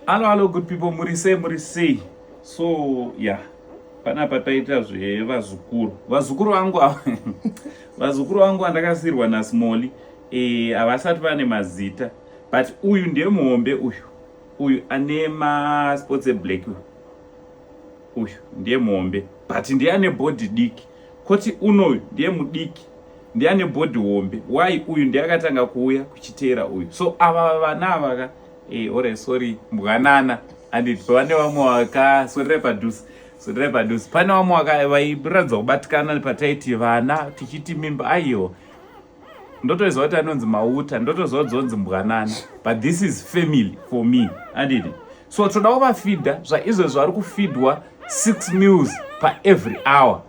Hello, hello, good people. Muri sei, muri sei. So, yeah. Panapa paita zvevazukuru. Vazukuru vangu ava. Vazukuru vangu vandakasirwa naSmolly eh havasati vane mazita. But uyu ndiye muhombe uyu. Uyu ane ma sports eblack uyu. Uyu ndiye muhombe. But ndiye ane body diki. Koti unoyu ndiye mudiki. Ndiye ane body hombe. Why uyu ndiye akatanga kuuya kuchiteera uyu. So ava vana ava ka eh ore sorry mbwanana anditi pane vamwe vakaswederai padhuze swederai padhuze pane vamwe vairatidza kubatikana pataiti vana tichiti mimba aiwa ndotoziva kuti anonzi mauta ndotoziva kuti dzonzi mbwanana but this is family for me anditi so toda kuvafidha zvaizvo zvari kufidwa 6 meals paevery hour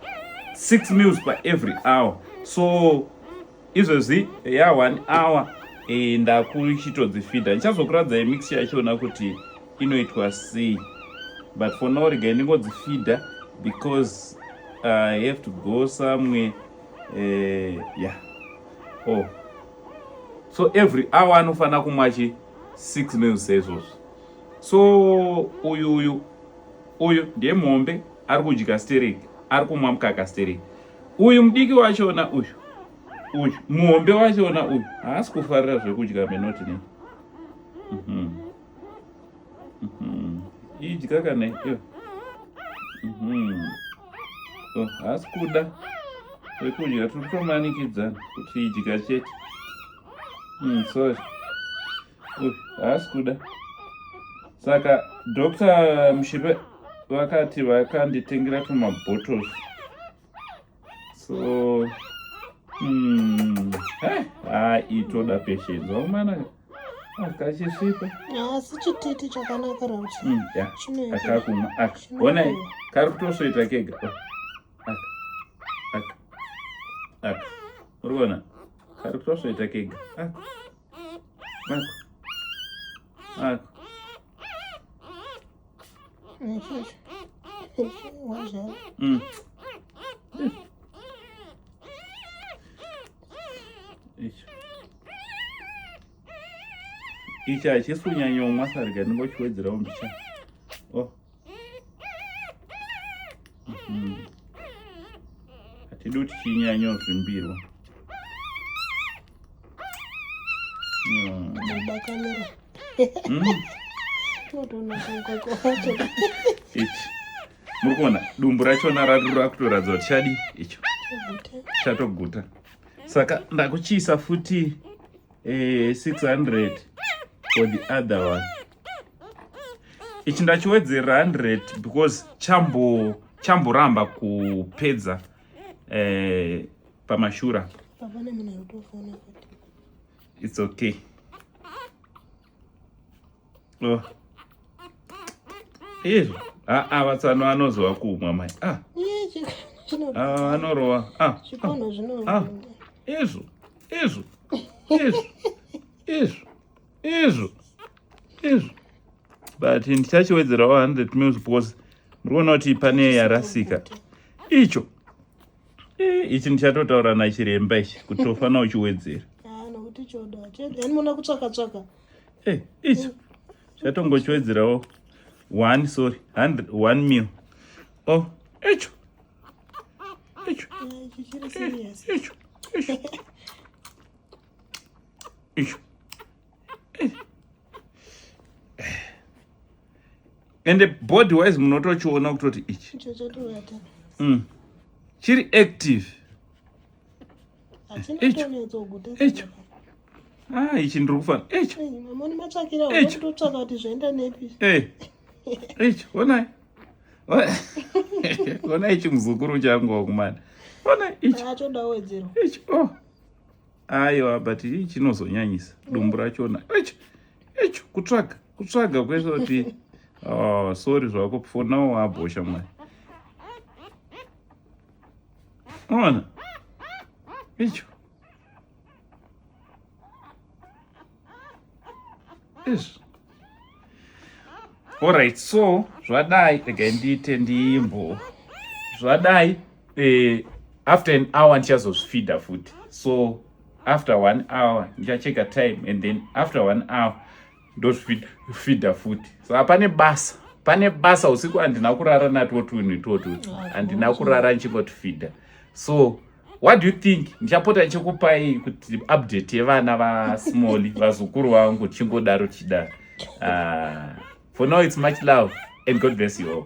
6 meals paevery hour so izvezvi ya one hour e, ndakuchitodzifidha ndichazokuradzai mixture yachona kuti inoitwa sei but for now regai ndingodzifidha because i have to go somewhere uh, yeah oh so every hour anofanira kumwa chi 6 meals saizvozvo so uyu uyu uyu ndiye muhombe ari kudya stereki ari kumwa mukaka stereki uyu mudiki wachona uyu uyu muhombe wachona uyu haasi kufarira zvekudya menoti nei mhm. mhm. idya kana iyo mhm. oh, haasi kuda zvekudya tiri kutomanikidzana kuti idya chete mm, sorry uyu haasi kuda saka dr mushipe vakati vakanditengera tumabottles so mm, eh, ha itoda patience vakomana akachisvipa asi chitete chakanaka rauti mm, akakumwa aka honai kari kutosvoita kega oh, aka aka aka uri kuona kari kutosvoita kega aka aka aka Mm. Icho. Ichi hachisi kunyanyomwa sarga ndingochiwedzerawo mbicha. Oh. Mhm. Hatidi kuti chinyanyozvimbirwa. Bakamera. Ichi. Muri kuona dumbu rachona rakutoratidza kuti chadi icho. Chatoguta. Saka ndakuchiisa futi eh, 600 for the other one. Ichi ndachiwedzera 100 because chambo chamboramba kupedza eh, pamashura. It's okay. Oh. Izvo. Ah, ah, vatsano anozova kumwa mai. Ah. Ah, anorova. Ah. Ah. Izvo. Izvo. Izvo. Izvo. Izvo. Izvo. But ndichachiwedzerawo 100 mils because muri kuona kuti pane yarasika. Icho. Eh, ichi ndichatotaura nachiremba ichi kuti tofanira uchiwedzera. Ah, nokuti choda. Choda kutsvaka tsvaka. Eh, ichi. Chatongochiwedzerawo one sorry, 100 one meal. Oh, icho. Icho. Eh, icho. Icho. Icho. Eh. Ende body wise munotochiona kutoti ichi. Mm. Chiri active. Icho. Icho. Ah, ichi ndiri kufana. Icho. Mamoni matsvakira Icho. unototsvaka kuti zvoenda nepi. Eh. Icho, honai. Honai ichi muzukuru changu wakumana. Honai icho. Achoda wedzero. Icho. Oh. Aiwa, but ichi chinozonyanyisa. Dumbu rachona. Icho. Icho kutsvaga. Kutsvaga kwese kuti oh, sorry zvako for now wabhosha mwari. Ona. Icho. Izvi. Alright, so zvadai regai ndiite ndimbo. Zvadai eh, after an hour ndichazozvifeeda futi. So after one hour ndichacheka time and then after one hour Ndozvifidha futi. Saka pane basa, pane basa. Usiku handina kurara natwo tunhu itwotwo, handina kurara ndichingotufidha. So what do you think? Ndichapota ndichikupai kuti update yevana vaSmally, vazukuru vangu, tichingodaro tichidaro. For now it's much love and God bless you all.